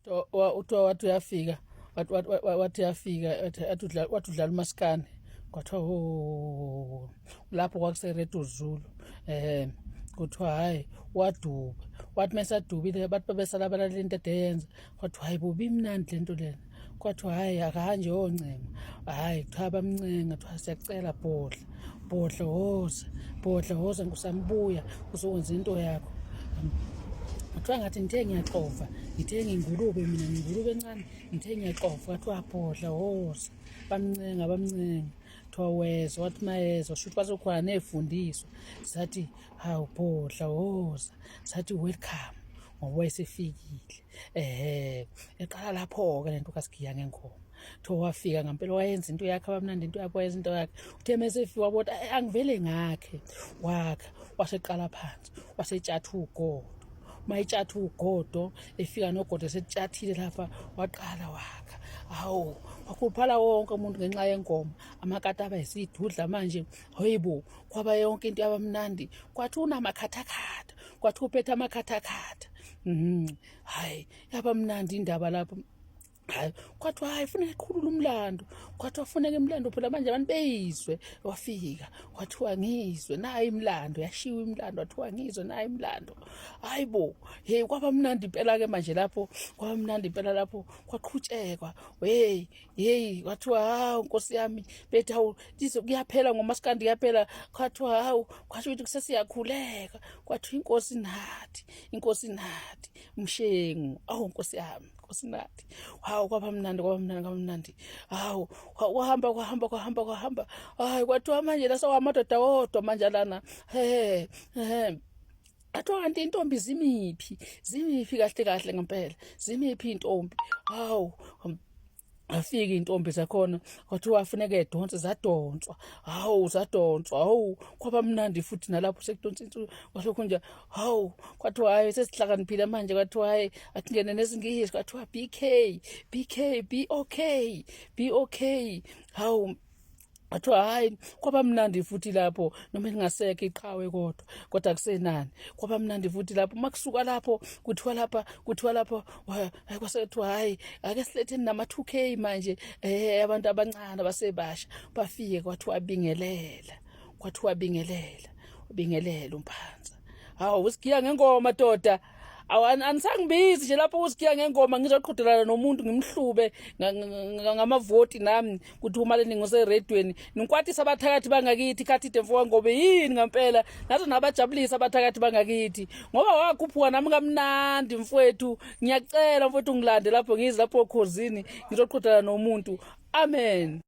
Uthiwa wathi uyafika, wathi uyafika, wathi udlala umaskane, kwathiwa ho lapho kwakuseredo Zulu, kuthiwa hhayi waduba. Wathi mesadubile bathi babesala balalela into edeyenza, kwathiwa hayi bo bimnandi le nto lena. Kwathiwa hhayi akahanje yoncenga, hhayi kuthiwa bamncenga, kuthiwa siyacela bhodla bhodla woza bhodla woza nkusambuya uzokwenza into yakho. Kuthiwa ngathi ngithe ngiyaxova, ngithe ngingulube mina, ngingulube encane, ngithe ngiyaxova. Kwathiwa bhodla woza, bamncenga bamncenga, kuthiwa weza. Wathi mayeza shuthi kwasokhona ney'fundiso sathi hawu bhodla woza, sathi welcome ngoba wayesefikile. Ehe, eqala lapho-ke lento kaSigiya ngengoma. Kuthiwa wafika ngampela wayenza into yakhe, abamnandi into yakhe, wayenza into yakhe. Uthe mese efika wabona angivele ngakhe, wakha waseqala phansi, wasetshatha ugodo. Uma etshatha ugodo, efika nogodo esetshathile lapha, waqala wakha. Hawu, wakhuphala wonke umuntu ngenxa yengoma. Amakati aba yisidudla manje. Hayibo, kwaba yonke into yabamnandi. Kwathi unamakhathakhatha, kwathi uphethe amakhathakhatha. Hayi, yaba mnandi indaba lapho. Hayi, kwathiwa hayi funeka eqhulule umlando, kwathiwa funeka imilando phela manje abantu beyizwe. Wafika kwathiwa ngizwe nayi imilando, yashiwa imilando, wathiwa ngizwe nayi imilando. Hayi bo, hey, kwaba mnandi impela ke manje lapho, kwaba mnandi impela lapho, kwaqhutshekwa. Hey hey, kwathiwa hawu nkosi yami, bethi hawu kuyaphela ngomaskandi kuyaphela. Kwathiwa hawu, kwasho ukuthi kusesiyakhuleka. Kwathiwa inkosi nathi, inkosi nathi mshengu. Awu nkosi yami, nkosi nathi. Hawu, kwaba mnandi, kwaba mnandi, kwaba mnandi. Hawu, kwahamba kwahamba kwahamba kwahamba. Hayi, kwathiwa manje la sewamadoda wodwa manje lana. He he, athiwa kanti intombi zimiphi, zimiphi kahle kahle ngempela, zimiphi intombi? Hawu, afika intombi zakhona, kwathiwa afuneka edonse, zadonswa. Hawu, zadonswa. Hawu, kwaba mnandi futhi nalapho sekudonsa insuku kwalokhu nje. Hawu, kwathiwa hayi sesihlakaniphile manje, kwathiwa hayi akungene nesingisi, kwathiwa BK BK B okay B okay. Hawu, kwathiwa hayi kwaba mnandi futhi lapho, noma lingasekho iqhawe kodwa kodwa kusenani, kwaba mnandi futhi lapho. Makusuka lapho kuthiwa lapha, kuthiwa lapho kwasekuthiwa hayi ake siletheni nama 2K manje, abantu abancane abasebasha bafike. Kwathiwa bingelela, kwathiwa bingelela, ubingelela umphanza. Hawu, usigiya ngengoma doda. Awu, anisangibizi nje lapho usigiya ngengoma, ngizoqhudelana nomuntu ngimhlube ngamavoti nami kuthi umaleni ngoseredweni. Ninkwatisa abathakathi bangakithi khathi mfoka ngobe yini ngampela, nazo nabajabulisa abathakathi bangakithi ngoba wakhuphuka nami kamnandi mfowethu. Ngiyacela mfowethu, ngilande lapho, ngize lapho okhozini, ngizoqhudelana nomuntu. Amen.